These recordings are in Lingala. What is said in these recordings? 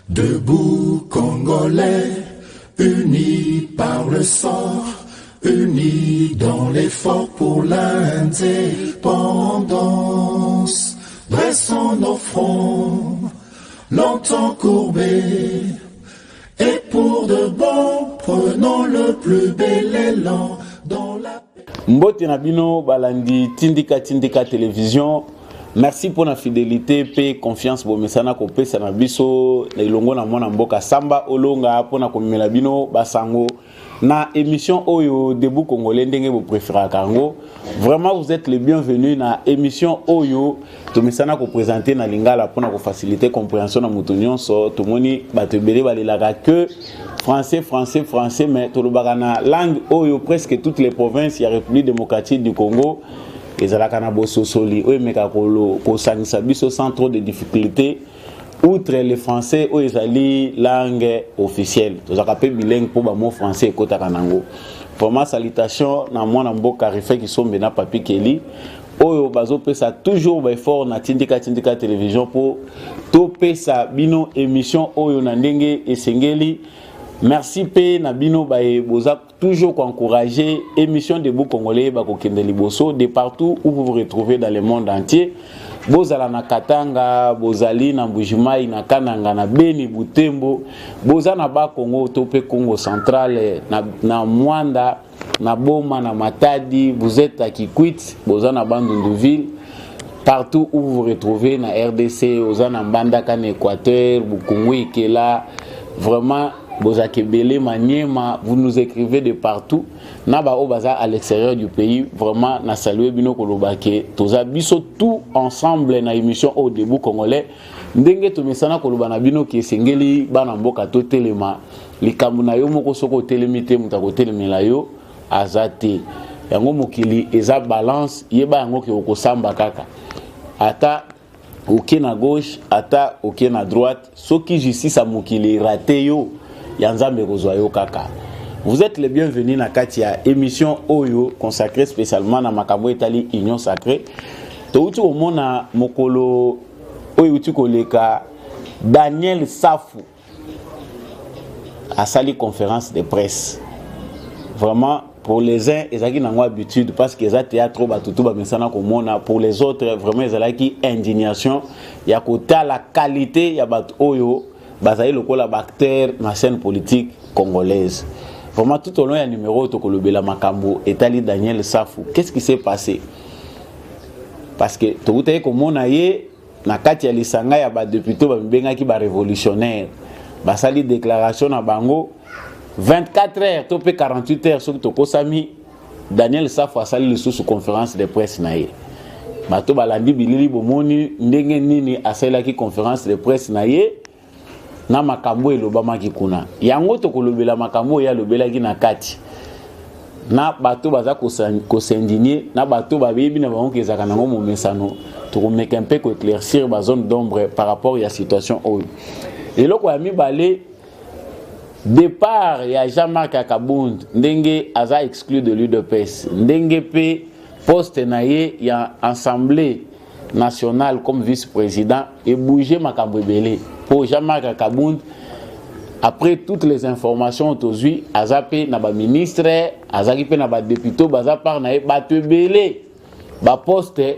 Debout Congolais, unis par le sort, unis dans l'effort pour l'indépendance. Dressons nos fronts, longtemps courbés, et pour de bon, prenons le plus bel élan dans la Mbote na bino balandi Tindika Tindika Television. Merci pour la fidélité pe confiance bomesana kopesa na biso na elongo na mwana mboka Samba Olonga pona komemela bino basango na émission oyo Debout Congolais ndenge bo préféraka yango. Vraiment, vous êtes les bienvenus na émission oyo tomesana ko présenter na lingala pona ko faciliter compréhension na moto nyonso. Tomoni bato ebele balelaka que français, français, français, mais tolobaka na langue oyo presque toutes les provinces ya République démocratique du Congo ezalaka na bososoli oyo emeka kosangisa biso sans trop de difficulté. Outre le français oyo ezali langue officielle, tozalaka mpe bilingue mpo bamot français ekotaka nango. Vraiment, salutation na mwana mboka Rife Kisombe na Papi Keli oyo bazopesa toujours baeffort na Tindika Tindika Télévision mpo topesa bino émission oyo na ndenge esengeli. Merci mpe na bino baye boza toujours koencourager émission Debout Congolais bakokende liboso de partout où vous vous retrouvez dans le monde entier. Bozala na Katanga, bozali na Mbujimai, na Kananga, na Beni, Butembo, boza na Bakongo to mpe Congo central, na Mwanda, na Boma, na Matadi, vous êtes à Kikwit, boza na Bandunduville, partout où vous vous retrouvez na RDC, oza na Mbandaka, na Équateur, Bukungu, Ikela, vraiment bozalaka ebele. Maniema, vous nous écrivez de partout. Na baoyo baza à l'extérieur du pays, vraiment na salue bino. Koloba ke toza biso tout ensemble na émission oyo Debout Congolais, ndenge tomesana koloba na bino ke esengeli bana mboka totelema. Likambo na yo moko, soki otelemi te, moto akotelemela yo aza te. Yango mokili eza balance, yeba yango ke okosamba kaka, ata oke na gauche, ata oke na droite. Soki justice ya mokili erate yo, ya Nzambe ekozwa yo kaka. Vous êtes les bienvenus na kati ya émission oyo consacrée spécialement na makambo etali Union sacrée. Touti komona mokolo oyo euti koleka, Daniel Safu asali conférence de presse. Vraiment, pour les uns ezalaki nango habitude parce que eza théâtre oyo bato tu bamesana komona. Pour les autres, vraiment ezalaki indignation ya kotala qualité ya bato oyo bazali lokola baacteur na scène politique congolaise. Vraiment, tout au long ya numéro oyo tokolobela makambo etali Daniel Safu. Qu'est-ce qui s'est passé? Parce que tokutaki komona ye na kati ya lisanga ya badéputé bamibengaki barévolutionnaire, basali déclaration na bango. 24 heures to mpe 48 heures soki tokosami, Daniel Safu asali lisusu conférence de presse na ye. Bato balandi bilili, bomoni ndenge nini asalelaki conférence de presse na ye na makambo elobamaki kuna. Yango tokolobela makambo oyo alobelaki na kati na bato baza kos'indigner, na bato bayebi na bango ezalaka nango momesano. Tokomeka mpe koéclaircir bazone d'ombre par rapport ya situation oyo. Eloko ya mibale, départ ya Jean-Marc Kabund, ndenge aza exclu de l'UDPS, ndenge mpe poste na ye ya Assemblée nationale comme vice-président ebouge makambo ebele. Mpo Jean-Marc Kabund, après toutes les informations tozwi, aza mpe na baministre, azalaki mpe na badéputé, baza part na ye, bato ebele baposte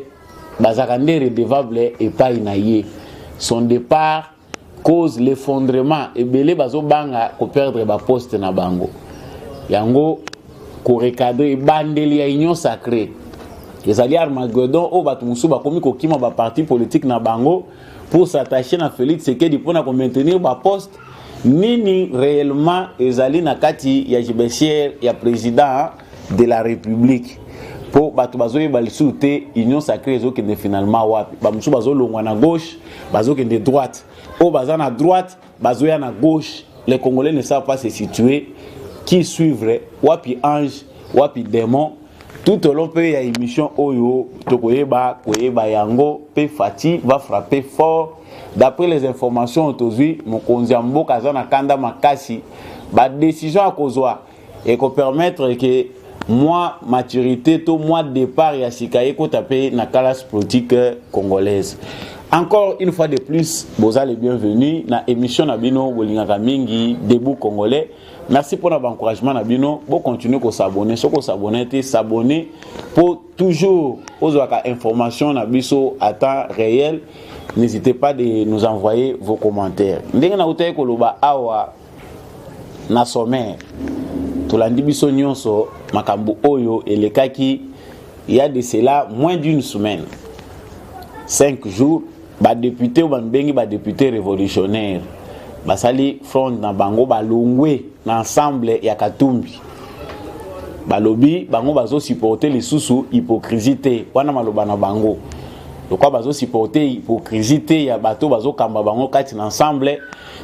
bazalaka nde redevable epai na ye. Son départ cause l'effondrement, ebele bazobanga koperdre baposte na bango. Yango korecadrer ebandeli ya Union sacrée ezali armageddon oyo bato mosusu bakomi kokima baparti politique na bango pour s'attacher na Félix Tshisekedi mpona komaintenir baposte. Nini réellement ezali na kati ya gibecière ya président de la République? Mpo bato bazoyeba lisusu te Union sacrée ezokende finalement wapi. Bamosusu bazolongwa na gauche, bazokende droite, oyo baza na droite bazoya na gauche. Les Congolais ne savent pas se situer, qui suivre, wapi ange, wapi démon. Tout au long mpe ya émission oyo tokoyeba koyeba yango. Mpe Fatshi va frapper fort. D'après les informations tozwi, mokonzi ya mboka aza na kanda makasi. Badécision ya kozwa ekopermettre ke mwa maturité to mwa départ ya sika ekota mpe na classe politique congolaise. Encore une fois de plus, boza les bienvenus na émission na bino bolingaka mingi Debout Congolais. Merci pour l'encouragement na bino. Bo continuer ko s'abonner, soko s'abonner te s'abonner pour toujours ozwaka information na biso à temps réel. N'hésitez pas de nous envoyer vos commentaires. Ndenge na utaki koloba awa na sommaire, tolandi biso nyonso makambo oyo elekaki il y a de cela moins d'une semaine, 5 jours. Badéputé oyo babengi badéputé révolutionnaire basali front na bango, balongwe na Ensemble ya Katumbi. Balobi bango bazosupporte lisusu hypocrisie te. Wana maloba na bango. Lokwa bazosupporte hypocrisie te ya bato bazokamba bango kati na Ensemble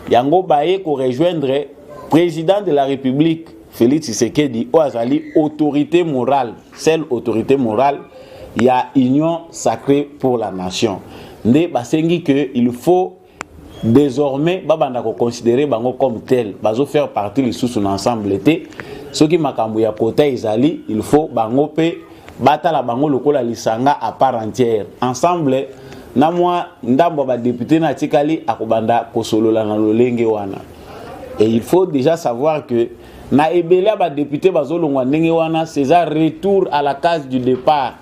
yango, baye korejoindre président de la République Félix Tshisekedi, oyo azali autorité morale, seule autorité morale ya Union sacrée pour la nation. Nde basengi que il faut désormais babanda koconsidérer bango comme tel. Bazofaire partie lisusu na Ensemble te. Soki makambo ya kota ezali, il faut bango mpe batala bango lokola lisanga à part entière. Ensemble na mwa ndambo ya badéputé na atikali akobanda kosolola na lolenge wana. Et il faut déjà savoir que na ebele ya badéputé bazolongwa ndenge wana, c'est un retour à la case du départ.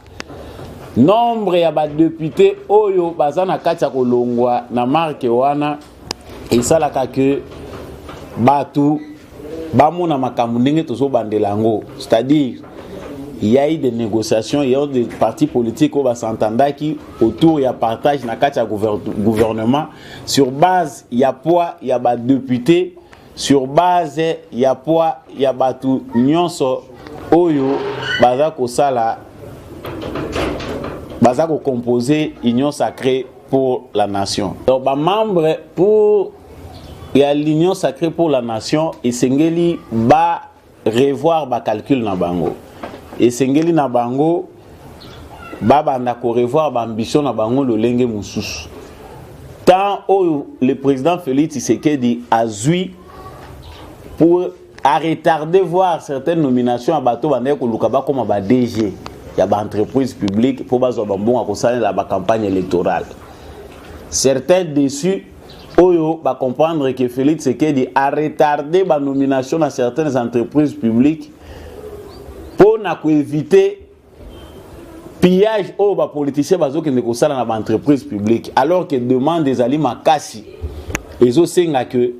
Nombre ya badéputé oyo baza na kati ya kolongwa na marke wana esalaka ke bato bamona makambo ndenge tozobandela yango, c'est-à-dire il y a eu des négociations, il y a eu des partis politiques oyo basentendaki autour ya partage na kati ya gouvernement sur base ya poids ya badéputé, sur base ya poids ya bato nyonso oyo baza kosala, baza kocomposer Union sacrée pour la nation. Donc bamembre pour ya l'Union sacrée pour la nation esengeli ba revoir bacalcul na bango, esengeli na bango babanda korevoir baambition na bango lolenge mosusu. Tant oyo le président Félix Tshisekedi azwi pour aretarder voir certaines nominations ya bato bandaki koluka bakóma ba DG ya baentreprise publique mpo bazwa bambongo ya kosalela bacampagne électorale, certains déçus oyo bacomprendre que Félix Tshisekedi a retardé banomination na certaines entreprises publiques mpo na koéviter pillage oyo bapoliticien bazokende kosala na baentreprise publique, alors que demande ezali makasi, ezosenga ke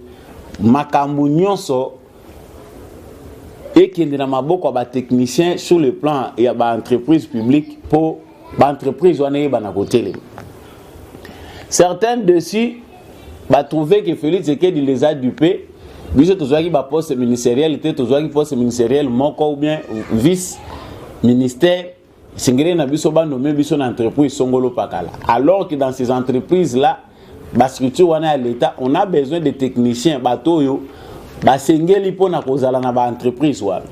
makambo nyonso ekende na maboko ya batechnicien sur le plan ya baentreprise publique, mpo baentreprise wana eyebana kotelema. Certains dessus batrouve que Félix Tshisekedi les a dupés. Biso tozwaki baposte ministériel te, tozwaki poste ministériel moko ou bien vice ministère. Esengeli na biso banome biso na entreprise songolo pakala, alors que dans ces entreprises là, bastructure wana ya l'État, on a besoin de techniciens, bato oyo basengeli mpona kozala na baentreprise wana.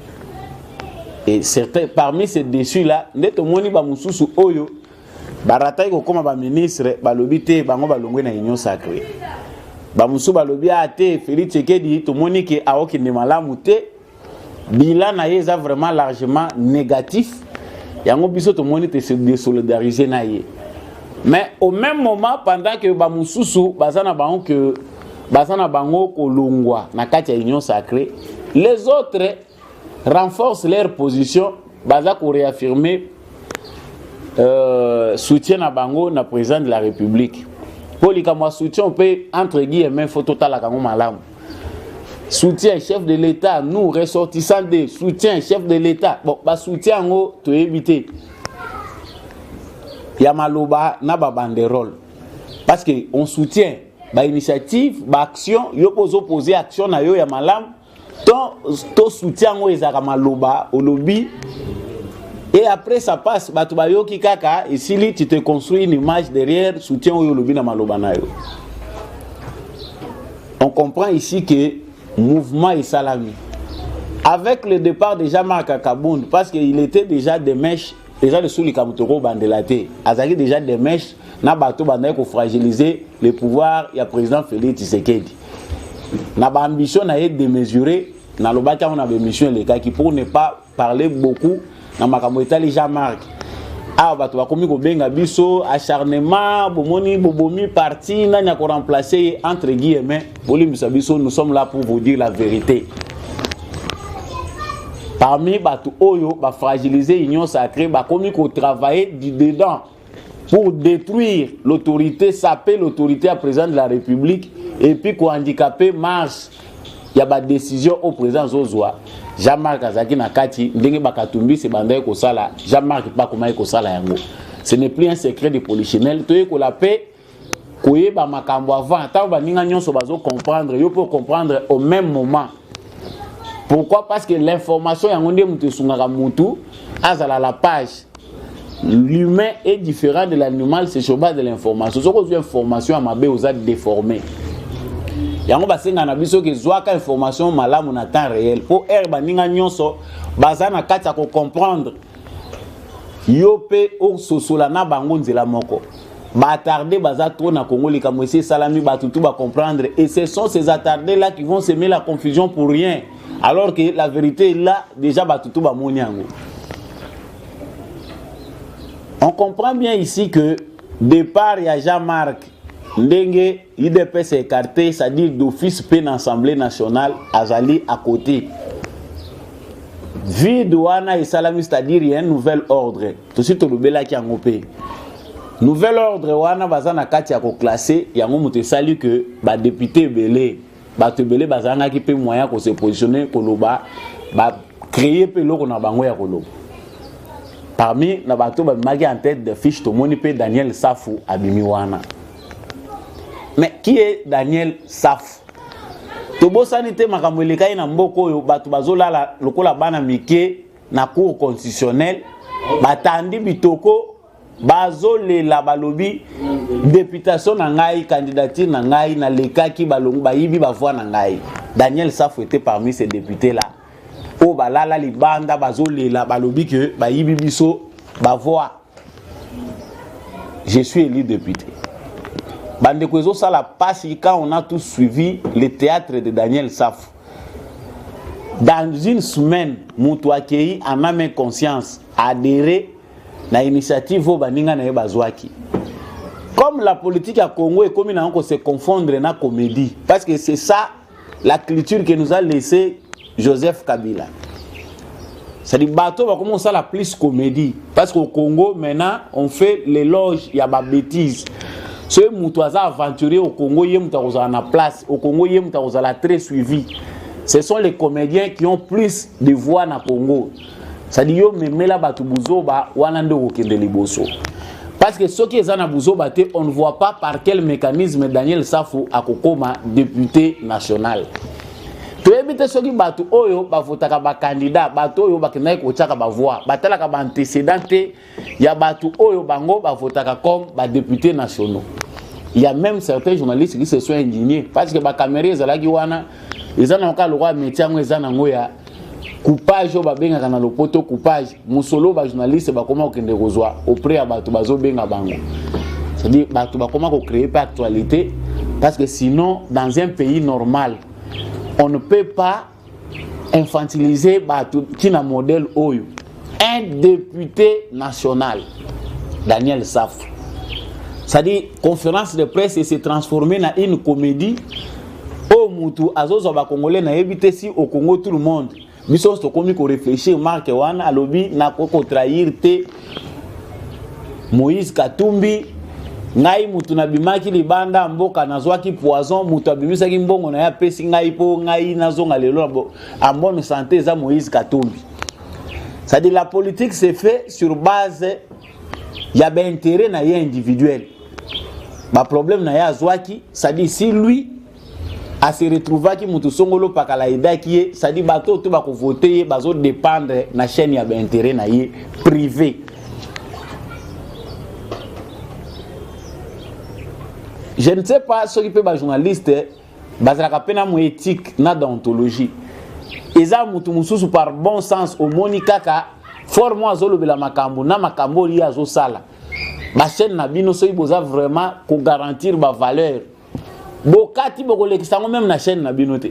Et certains parmi ces déçus là nde tomoni bamosusu oyo barataki kokóma baministre, balobi te, bango balongwe na Union sacrée. Bamosusu balobi a te, Félix Tshisekedi tomoni ke aokende malamu te, bilan na ye eza vraiment largement négatif, yango biso tomoni te se désolidariser na ye. Mais au même moment, pendant que bamosusu baza na bango ke baza na bango kolongwa na kati ya Union sacrée, les autres renforcent leur position, baza koréaffirmer soutien na bango na président de la République. Mpo likambo ya soutien mpe, entre guillemets, faut totalaka yango malamu. Soutien chef de l'État, nous ressortissants de soutien chef de l'État, bon, basoutien yango toyebi te ya maloba na babanderole, parce que on soutient bainitiative, baaction. Yo mpo ozopose action na yo ya malamu, to soutien yango ezalaka maloba olobi et après ça passe, bato bayoki kaka, esili. Tu te construis une image derrière soutien oyo olobi na maloba na yo. On comprend ici que mouvement esalami avec le départ de Jean-Marc Kabund, parce qu'il était déjà de mèche. Eza lisusu likambo tokobandela te, azalaki déjà de mèche na bato bandaki kofragiliser le pouvoir ya président Félix Tshisekedi na baambition na ye démesuré. Nalobaki yango na baémission elekaki, pour ne pas parler beaucoup na makambo etali Jean-Marc. Awa bato bakomi kobenga biso acharnement, bomoni bobomi parti, nani akoremplace ye, entre guillemets. Bolimbisa biso, nous sommes là pour vous dire la vérité. Parmi bato oyo bafragiliser Union sacrée, bakomi kotravailler du dedans pour détruire l'autorité, saper l'autorité ya président de la République et puis kohandicaper marche ya badécision oyo président azozwa. Jean-Marc azalaki na kati. Ndenge bakatumbisi ebandaki kosala, Jean-Marc mpe akomaki kosala yango. Ce n'est plus un secret de polichinelle. Toyekola mpe koyeba makambo avant. Ntango baninga nyonso bazocomprendre, yo mpe comprendre au même moment. Pourquoi? Parce que l'information, yango nde moto esungaka mutu azala la page. L'humain est différent de l'animal, c'est sur base de l'information. Soki ozwi information ya mabe, oza déformé. Yango basengaka na biso ke zwaka information malamu na temps réel, mpo ere baninga nyonso baza na kati ya kocomprendre, yo mpe ososola na bango nzela moko. Baattardés baza trop na Congo. Likambo esi esalami, bato tu bacomprendre, et ce sont ces attardés là qui vont semer la confusion pour rien, alors que la vérité est là déjà, bato tu bamoni yango. On comprend bien ici que départ ya Jean-Marc, ndenge UDPS écarté, c'est-à-dire d'office mpe na Assemblée nationale azali à côté, vide wana esalami, c'est-à-dire ya un nouvel ordre. Tosi tolobelaki yango mpe, nouvel ordre wana baza na kati ya koclasser yango. Moto esali ke badéputé ebele, bato ebele bazalangaki mpe moyen kose positionner, koloba, bacréer mpe eloko na bango ya koloba. Parmi na bato babimaki en tête de fiche, tomoni mpe Daniel Safu abimi wana. Mais qui est Daniel Safu? Tobosani te makambo elekaki na mboka oyo, bato bazolala lokola bana mike na Cour constitutionnelle, batandi bitoko, bazolela, balobi: députation na ngai, candidature na ngai, nalekaki, balongo bayibi bavoix na ngai. Daniel Safu était parmi ces députés là oyo balala libanda, bazolela, balobi ke bayibi biso bavoix, je suis élu député. Bandeko, ezosala pasi quand on a tous suivi le théâtre de Daniel Safu. Dans une semaine, moto akei en âme et conscience adhéré na initiative oyo baninga na ye bazwaki. Comme la politique ya Congo ekomi na yango se confondre na comédie, parce que c'est ça la culture que nous a laissé Joseph Kabila, c'est-à-dire bato bakomi kosala plus comédie, parce qu'au Congo maintenant on fait l'éloge ya babêtise. Soki moto aza aventurier au Congo, ye moto akozala na place. Au Congo, ye moto akozala très suivi. Ce sont les comédiens qui ont plus de voix na Congo, c'est-à-dire yo memela bato buzoba wana nde okokende liboso, parce que soki eza na buzoba te, on ne voit pas par quel mécanisme Daniel Safu akokoma député national. Toyebi te soki bato oyo bavotaka bacandidat, bato oyo bakendaki kotiaka bavoix, batalaka baantécédent te ya bato oyo bango bavotaka comme badéputés nationaux. Il y a même certains journalistes qui se sont indignés parce que bacaméra ezalaki wana. Eza na kaka lokwa métier yango, eza nango ya coupage oyo babengaka na lopoto coupage. Mosolo bajournaliste bakoma kokende kozwa auprès ya bato bazobenga bango, c'est-à-dire bato bakoma kocréer mpe actualité, parce que sinon, dans un pays normal, on ne peut pas infantiliser bato ntina modèle oyo. Un député national, Daniel Safu, c'est-à-dire conférence de presse s'est transformée na une comédie oyo mutu azozwa bacongolais. Nayebi te si au Congo tout le monde, biso nyonso tokomi koréfléchir. Marke wana alobi: nakoki kotrahir te Moïse Katumbi. Ngai mutu nabimaki libanda mboka, nazwaki poison, mutu abimisaki mbongo na ye, apesi ngai mpo ngai nazonga lelo en bonne santé, eza Moïse Katumbi. C'est-à-dire la politique se fait sur base ya baintérêt na ye individuel, baproblème na ye azwaki. C'est-à-dire si lui ase retrouvaki motu songolo pakala aidaki ye, c'est-à-dire bato oyo to bakovote ye bazodépendre na chaîne ya baintérêt na ye privé. Je ne sais pas soki mpe bajournaliste bazalaka mpe na mo éthique na déontologie. Eza motu mosusu, par bon sens, omoni kaka forme oyo azolobela makambo na makambo oyo ye azosala. Bachaîne na bino, soki boza vraiment kogarantir bavaleur, bokati bokolekisa yango même na chaîne na bino te.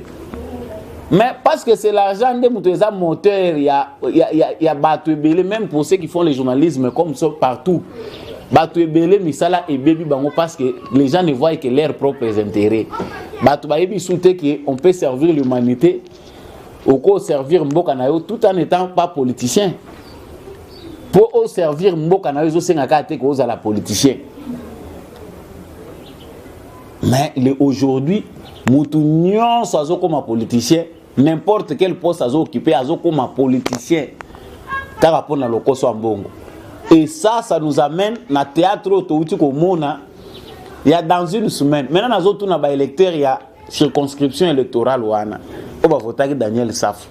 Mais parce que c'est l'argent nde moto eza moteur ya bato ebele, même pour ceux qui font le journalisme comme ça partout. Bato ebele misala ebebi bango parce que les gens ne voient que leurs propres intérêts. Bato bayebi su te que on peut servir l'humanité, oko servir mboka na yo tout en étant pas politicien. Po o servir mboka na yo, ezosenga kaka te kozala politicien. Mais aujourd'hui, mutu nyonso azokoma politicien, n'importe quel poste azo-occuper, azokoma politicien kaka mpona lokoso ya mbongo. Et ça, ça nous amène na théâtre oyo touti komona ya dans une semaine. Maintenant, nazotuna baélecteur ya circonscription électorale wana oyo bavotaki Daniel Safu: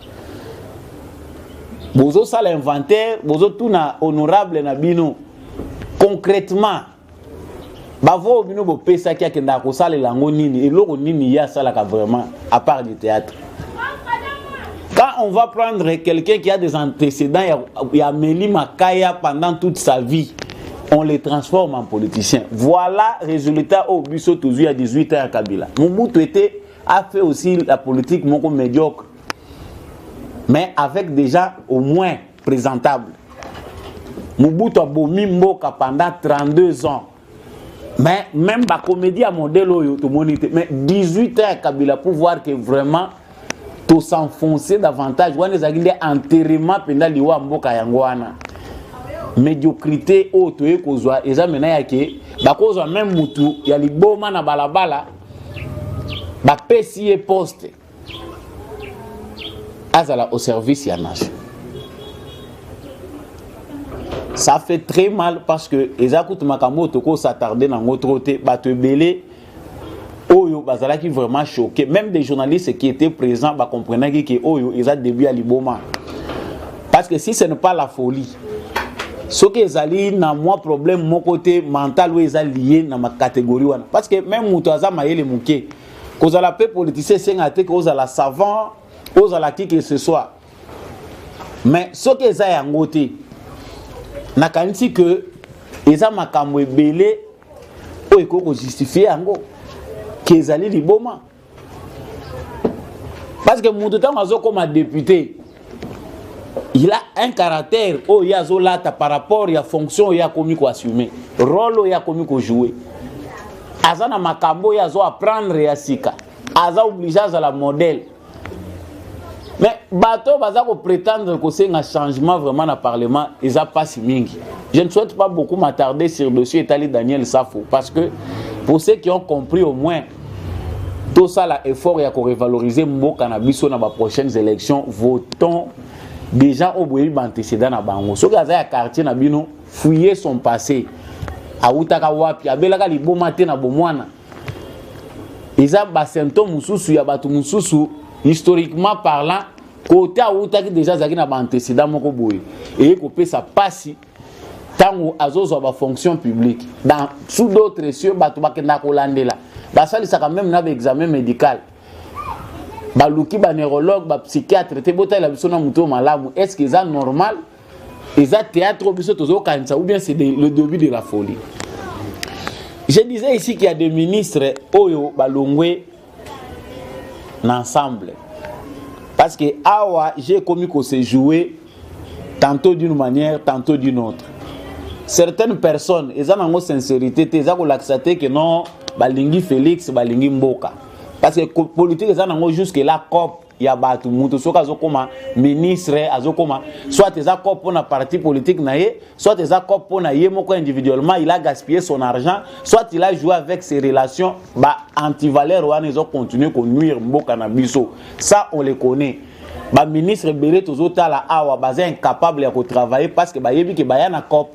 bozosala inventaire, bozotuna honorable na bino concrètement, bavoix oyo bino bopesaki, akendaka kosalela yango nini? Eloko nini ye asalaka vraiment à part du théâtre? Quand on va prendre quelqu'un qui a des antécédents ya meli makaya pendant toute sa vie, on les transforme en politicien. Voilà résultat oyo biso tozwi ya 18 ans ya Kabila. Mobutu était a fait aussi la politique moko médiocre, mais avec déjà au moins présentable. Mobutu abomi mboka pendant 32 ans, mais même bacomédie ya modèle oyo tomoni te. Mais 18 ans ya Kabila, pour voir que vraiment tos'enfoncer davantage, wana ezalaki nde enterrement mpenza, liwa mboka. Yango wana médiocrité oyo toye kozwa eza mena yake bakozwa même mutu ya liboma na balabala, bapesi ye poste azala au service ya nation. Ça fait très mal parce que eza kutu makambo oyo tokos'attarder nango trop te. Bato ebele oyo bazalaki vraiment choqué, même des journalistes qui étaient présents bacomprenaki ke oyo eza début ya liboma, parce que si ce n'est pas la folie, soki ezali na mwa problème moko te mental oyo eza lié na macatégorie wana. Parce que même moto aza mayele moke, kozala mpe politicien esengaka te ke ozala savant, ozala qui que ce soit. Mais soki eza yango te, nakanisi ke eza makambo ebele oyo ekoki kojustifier yango ke ezali liboma. Parce que moto ntango azokóma député, il a un caractère oyo ye azolata par rapport ya fonction oyo akomi koassumer, rôle oyo akomi kojouer. Aza na makambo oyo azo apprendre ya sika, aza obligé azala modèle. Mais bato oyo baza koprétendre kosenga changement vraiment na parlement, eza mpasi mingi. Je ne souhaite pas beaucoup m'attarder sur dossier etali Daniel Safo, parce que pour ceux qui ont compris, au moins tosala effort ya korevaloriser mboka na biso. Na baprochaines élections, votons déjà oyo boyebi baantécédent na bango. Soki aza ya quartier na bino, fouiller son passé, awutaka wapi, abelaka liboma te na bomwana. Eza basymptôme mosusu ya bato mosusu. Historiquement parlant, kote awutaki déjà, azalaki na baantécédent moko boye eye kopesa mpasi ntango azozwa bafonction publique. Dans sous d'autres cieux, bato bakendaka kolandela, basalisaka même na baexamen médical, baluki baneurologue, bapsychiatre te, botalela biso na moto oyo malamu. Est ce que eza normal, eza théâtre biso tozokanisa, ou bien c'est le début de la folie? Je disais ici qu'il y a des ministres oyo balongwe na ensemble, parce que awa j'ai komi kose jouer tantôt d'une manière, tantôt d'une autre. Certaines personnes, eza nango sincérité te, eza kolakisa te ke non, balingi Félix, balingi mboka. Parce que politique eza nango jusque là coop ya bato. Moto soki azokóma ministre, azokóma soit eza coop mpona parti politique na ye, soit eza coop mpona ye moko individuellement, il a gaspillé son argent, soit il a joué avec ses relations. Ba antivaleur wana ezocontinue konuire mboka na biso, ça on le connaît. Baministre ebele tozotala awa baza incapable ya kotravailler parce que bayebi ke baya na coop.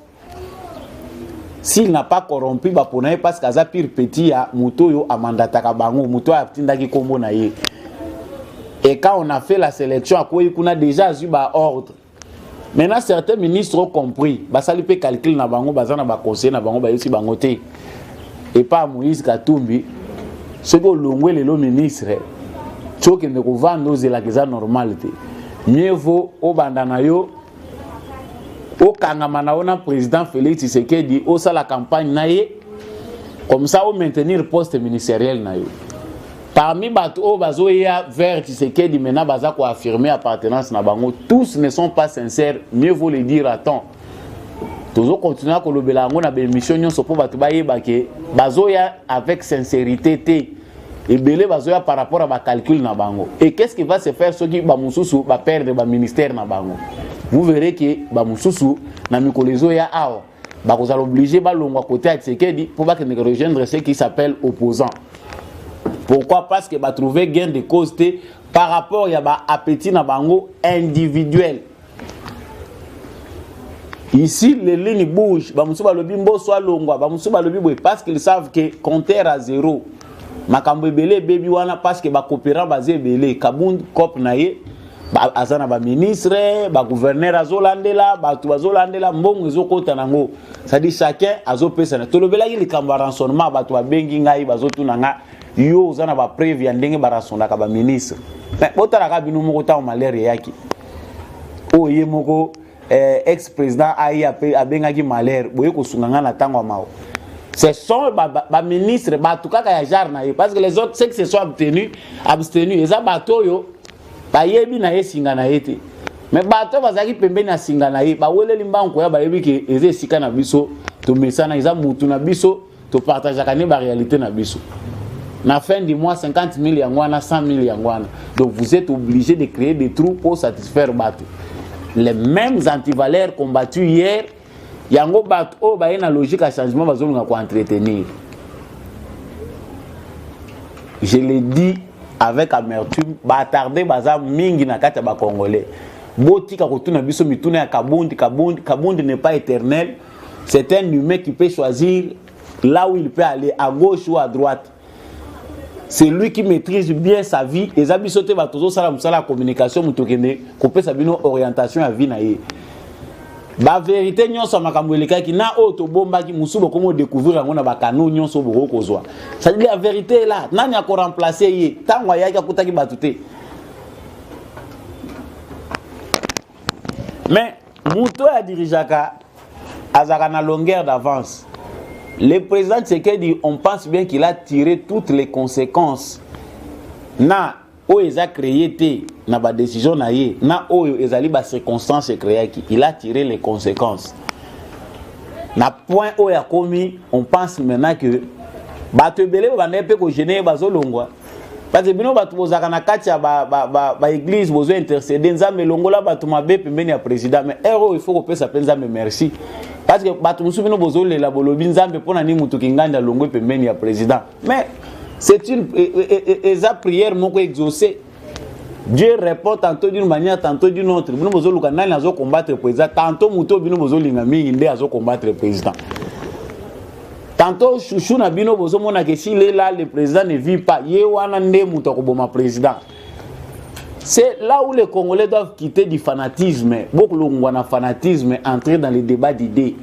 S'il n'a pas corrompu, bapona ye parce que aza pire petit ya moto oyo amandataka bango, moto oyo atindaki nkombo na ye. Et quand on a fait la sélection, akwei kuna, déjà azwi baordre. Maintenant, certains ministres ont compris, basali mpe calcul na bango, baza na baconseiller na bango, bayebisi bango te: epa Moïse Katumbi, soki olongwe lelo ministre ti okende kovanda, ozelaka, eza normal te. Mieux vaut obanda na yo, okangama na yo na président Félix Tshisekedi, osala campagne na ye, comme ça omaintenir poste ministériel na yo. Parmi bato oyo bazoya vers Tshisekedi maintenant, baza koaffirmer appartenance na bango, tous ne sont pas sincères. Mieux vaut le dire à temps. Tozokontinue kolobela yango na baémission nyonso mpo bato bayeba ke bazoya avec sincérité te. Ebele bazoya par rapport à bacalcul na bango. Et qu'est-ce qui va se faire soki bamosusu baperdre baministère na bango? Vous verrez ke bamosusu na mikolo ezoya awa bakozala obligé balongwa côté ya Tshisekedi mpo bakende rejoindre ce qui s'appelle opposant. Pourquoi? Parce que batrouve gain de cause te par rapport ya baappétit na bango individuel. Ici, les lignes bougent. Bamosusu balobi Mboso alongwa, bamosusu balobi boye, parce qu'ils savent que compteur à zéro, makambo ebele ebebi wana, parce que bacoopérant baza ebele. Kabund cope na ye, aza na baministre, bagouverneur, azolandela bato, bazolandela mbongo ezokota nango, c'est-à-dire chacun azopesana. Tolobelaki likambo ya rançonnement, bato babengi ngai, bazotuna nga: yo oza na bapreuve ya ndenge baransonnaka baministre? Mais botalaka bino moko, ntango malere eyaki, oyo ye moko ex président aye abengaki malere boye kosunga ngai na ntango ya mawa. Ce sont baministre ba bato kaka ya genre na ye, parce que les autres, ceux qui se sont abstenus, eza bato oyo bayebi na ye singa na ye te. Mais bato oyo bazalaki pembeni ya singa na ye baweleli mbango koya, bayebi ke eza esika na biso, tomesana, eza mutu na biso, topartageaka ne baréalité na biso. Na fin du mois, 50 000 yango wana, 100 000 yango wana. Donc vous êtes obligé de créer des trous pour satisfaire bato. Les mêmes antivaleurs combattus hier, yango bato oyo baye na logique ya changement bazolinga koentretenir. Je le dis avec amertume, batarde baza mingi na kati ya bacongolais. Botika kotuna biso mituna ya Kabundi. Kabundi, Kabundi n'est pas éternel. C'est un humain qui peut choisir là où il peut aller, à gauche ou à droite. C'est lui qui maîtrise bien sa vie. Eza biso te. Bato tozosala mosala ya communication, moto okende kopesa bino orientation ya vie na ye. Bavérité nyonso ya makambo elekaki na oyo tobombaki, mosusu bokomi odécouvrir yango na bakano nyonso bokoki kozwa. C'est-à-dire, la vérité est là. Nani akoremplace ye? Ntango ayaki, akutaki bato te. Mais moto oyo adirigeaka azalaka na longueur d'avance. Le président Tshisekedi, on pense bien qu'il a tiré toutes les conséquences na oyo eza créé te na badécision na ye, na oyo ezali bacirconstance ecréaki. Il a tiré les conséquences na point oyo akomi. On pense maintenant que bato ebele babandaki mpe kogêner ye bazolongwa, parce que bino bato bozalaka na kati ya baéglise, bozo intercéder: Nzambe, elongola bato mabe pembeni ya président. Mais heure oyo, il faut kopesa mpe Nzambe merci, parce que bato mosusu, bino bozolela, bolobi: Nzambe, mpo na nini moto kingandi alongwe pembeni ya président? Mais c'est une eza prière moko exaucée. Dieu répond tantôt d'une manière, tantôt d'une autre. Bino bozoluka nani azocombattre président. Tantôt moto oyo bino bozolinga mingi nde azocombattre président, tantôt chouchou na bino bozomona ke s'il est là, le président ne vit pas, ye wana nde moto akoboma président. C'est là où les Congolais doivent quitter du fanatisme. Bokolongwa na fanatisme, entrer dans les débats d'idées.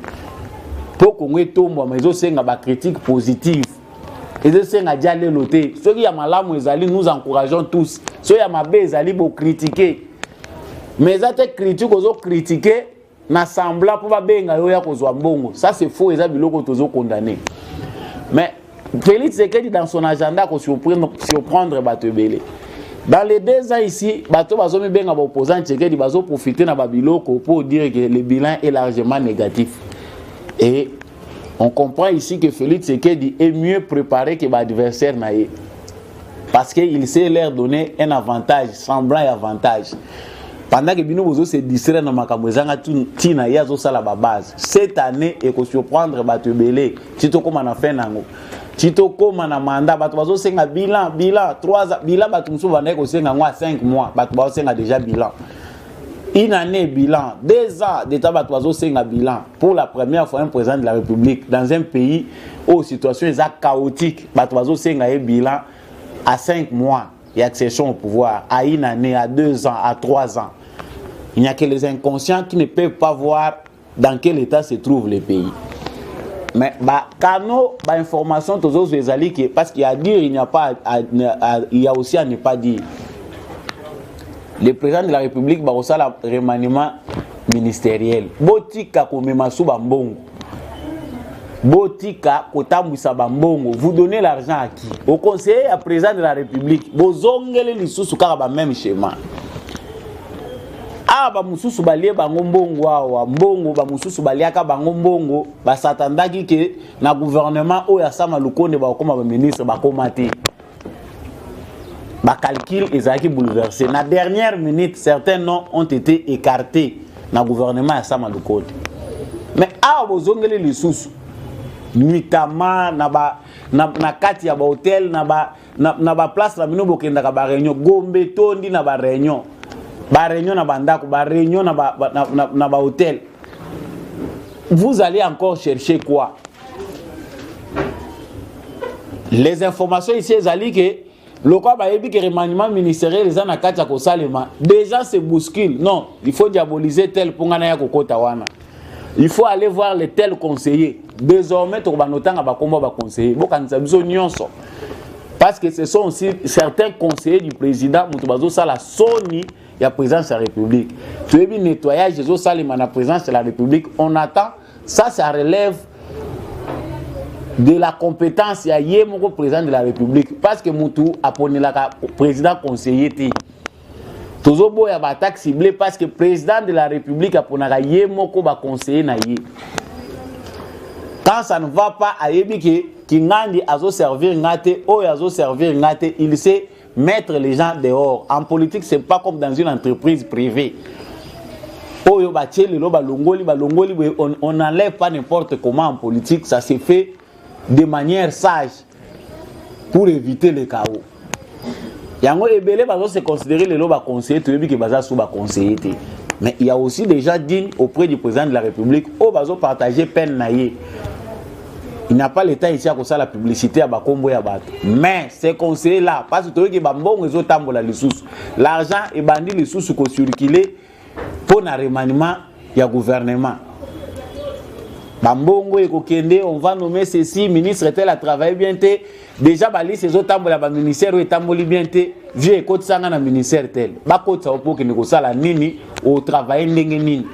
Mpo Kongo etombwama, ezosenga bacritique positive, ezosenga dia lelo te. Soki ya malamu ezali, nous encourageons tous. Soki ya mabe ezali, bocritique. Mais eza te critique ozocritique na semblant mpo babenga yo ya kozwa mbongo. Ça, c'est faux. Eza biloko tozokondamner. Mais Félix Tshisekedi, dans son agenda, kosurprendre surprendre bato ebele dans les 2 ans ici. Bato bazomibenga baopposant Tshisekedi bazoprofite na babiloko pour dire que le bilan est largement négatif. Et on comprend ici que Félix Tshisekedi est mieux préparé que baadversaire na ye, parce qu'il sait leur donner un avantage semblant et avantage pendant que bino bozo se distraire na makambo ezanga ntina. Ye azosala babase. Cette année ekosurprendre bato ebele. Ti tokóma na fin nango, ti tokóma na mandat, bato bazosenga bilan, bilan 3 ans, bilan. Bato mosusu bandaki kosenga yango ya 5 mois, bato bazosenga déjà bilan une année, bilan 2 ans d'état, bato bazosenga bilan. Pour la première fois, un président de la République dans un pays oyo situation eza chaotique, bato bazosenga ye bilan à 5 mois et accession au pouvoir, à une année, à 2 ans, à 3 ans. Il n'y a que les inconscients qui ne peuvent pas voir dans quel état se trouve le pays. Mais bah, kano, bah, information, tozozwa ezali ke, parce qu'il y a à dire, il n'y a pas à, il y a aussi à ne pas dire. Le président de la République bakosala remaniement ministériel. Botika komema su bambongo. Botika kotambwisa bambongo. Vous donnez l'argent à qui? Au conseiller ya président de la République. Bozongeli lisusu kaka ba même schéma. Awa bamosusu balie bango mbongo, awa mbongo bamosusu baliaka bango mbongo, basatandaki ke na gouvernement oyo ya Sama Lukonde bakokoma baministre, bakoma te. Bacalcul ezalaki bouleversé na dernière minute, certains noms ont été écartés na gouvernement ya Sama Lukonde. Mais awa bozongeli lisusu nuitamment na, ba, na, na kati ya bahotel, na ba na baplace na bino bokendaka baréunion. Gombe tondi na baréunion, baréunion na bandako, baréunion na bahotel. Vous allez encore chercher quoi? Les informations ici ezali ke lokola bayebi ke remaniement ministériel eza na kati ya kosalema, déjà se bouscule. Non, il faut diaboliser tel mpo ngai naya kokota wana. Il faut aller voir les tels conseillers. Désormais tokobanda otanga bakombo ya baconseiller. Bokanisa biso nyonso, parce que ce sont aussi certains conseillers du président moto bazosala soni ya présidence ya République. Toyebi nettoyage ezosalema na présidence de la République. On attend ça, ça relève de la compétence ya ye moko président de la République, parce que mutu aponelaka président conseiller te. Tozoboya baattaque ciblée, parce que président de la République aponaka ye moko baconseiller na ye. Quand ça ne va pas, ayebi ke kingandi azoservir nga te, oyo azoservir nga te, il sait mettre les gens dehors. En politique, c'est pas comme dans une entreprise privée oyo batie lelo, balongoli, balongoli boye. On n'enlève pas n'importe comment en politique. Ça se fait de manière sage pour éviter le chaos. Yango ebele bazo se considérer lelo baconseiller, toyebi ke baza so baconseiller te. Mais il y a aussi des gens dignes auprès du président de la République oyo bazopartage peine na ye. Il n'a pas l'état ici ya kosala publicité ya bakombo ya bato, mais ces conseillers là, parce que toyoki bambongo ezotambola lisusu, l'argent ebandi lisusu kocirculer mpo na remaniement ya gouvernement. Bambongo ekokende, on va nommer ceci, ministre tel a travaillé bien te. Déjà baliste ezotambola, baministère oyo etamboli bien te, vie ekotisanga na ministère tel. Bakotisa yo mpo okende kosala nini? Otravaille ndenge nini?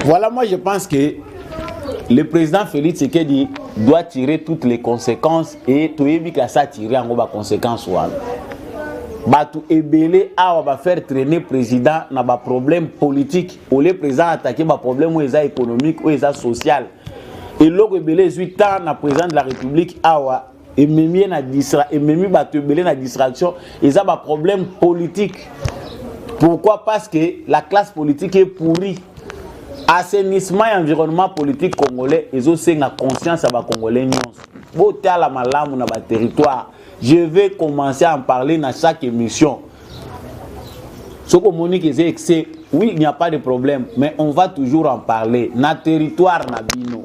Voilà, moi je pense que le président Félix Tshisekedi doit tirer toutes les conséquences, et toyebi kasi atirer yango baconséquence wana. Bato ebele awa bafaire traîner président na baproblème politique au lieu président attaquer baproblème oyo eza économique, oyo eza social. Eloko ebele ezwi temps na président de la République awa, ememi ye na distra, ememi bato ebele na distraction, eza baproblème politique. Pourquoi? Parce que la classe politique est pourrie. Assainissement ya environnement politique congolais ezosenga conscience ya bacongolais nyonso. Botala malamu na baterritoire. Je vais commencer à en parler na chaque émission. Soki omoni ke eza excès, oui, il n'y a pas de problème, mais on va toujours en parler. Na territoire na bino,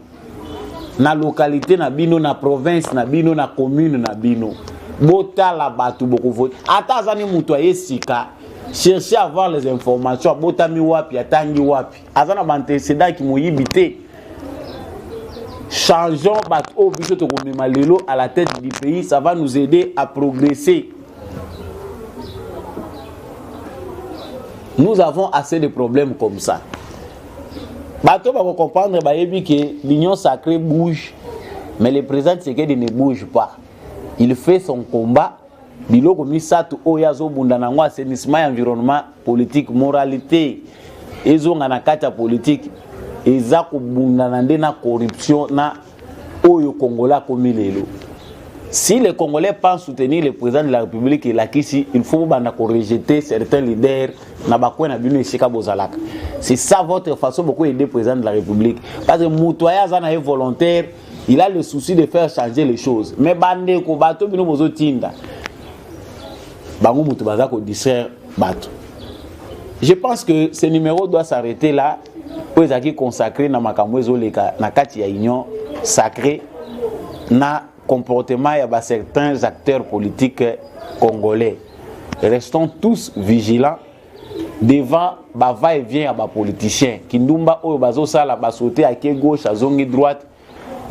na localité na bino, na province na bino, na commune na bino, botala bato bokovote. Ata aza ni moto aye sika, cherchez à avoir les informations: abotami wapi, atangi wapi, aza na baantécédent ki moyibi te. Changeons bato oyo biso tokomema lelo à la tête du pays. Ça va nous aider à progresser. Nous avons assez de problèmes comme ça. Bato bakocomprendre, bayebi ke l'Union sacrée bouge, mais le président Tshisekedi ne bouge pas. Il fait son combat. Biloko misato oyo azobunda nango: assainissement ya environnement politique, moralité ezonga na kati ya politique, eza kobundana nde na corruption na oyo Congolais akomi lelo. Si les Congolais pensent soutenir le président de la République, elakisi il faut bobanda korejeter certains leaders na bacoin na bino esika bozalaka. C'est ça votre façon boko aider président de la République, parce que moto aye aza na ye volontaire, il a le souci de faire changer les choses. Mais bandeko, bato bino bozotinda bango moto baza kodistraire bato. Je pense que ce numéro doit s'arrêter là, oyo ezalaki consacré na makambo ezoleka na kati ya Union sacrée, na comportement ya bacertains acteurs politiques congolais. Restons tous vigilants devant bava et vient ya bapoliticien kindumba oyo bazosala, basote ake gauche, azongi droite.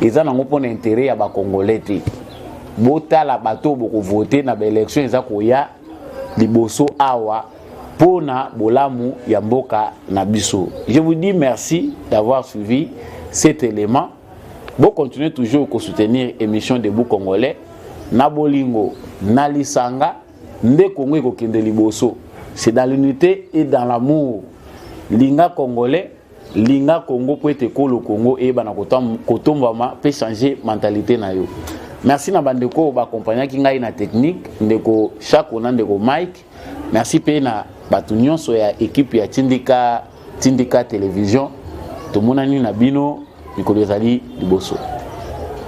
Eza nango mpona intérêt ya bacongolais te. Botala bato oyo bokovote na baélection eza koya liboso awa. mpo na bolamu ya mboka na biso. Je vous dis merci d'avoir suivi cet élément. Bo continuer toujours ko soutenir émission Debout Congolais na bolingo na lisanga nde Congo ekokende liboso. C'est dans l'unité et dans l'amour. Linga Congolais, linga Congo po ete kolo Congo eyebana kotombwama mpe changer mentalité na yo. Merci na bandeko oyo baaccompagnaki ngai na technique, ndeko Chako na ndeko Mike. Merci mpe na bato nyonso ya équipe ya Tindika Tindika Télévision. Tomonani na bino mikolo ezali liboso.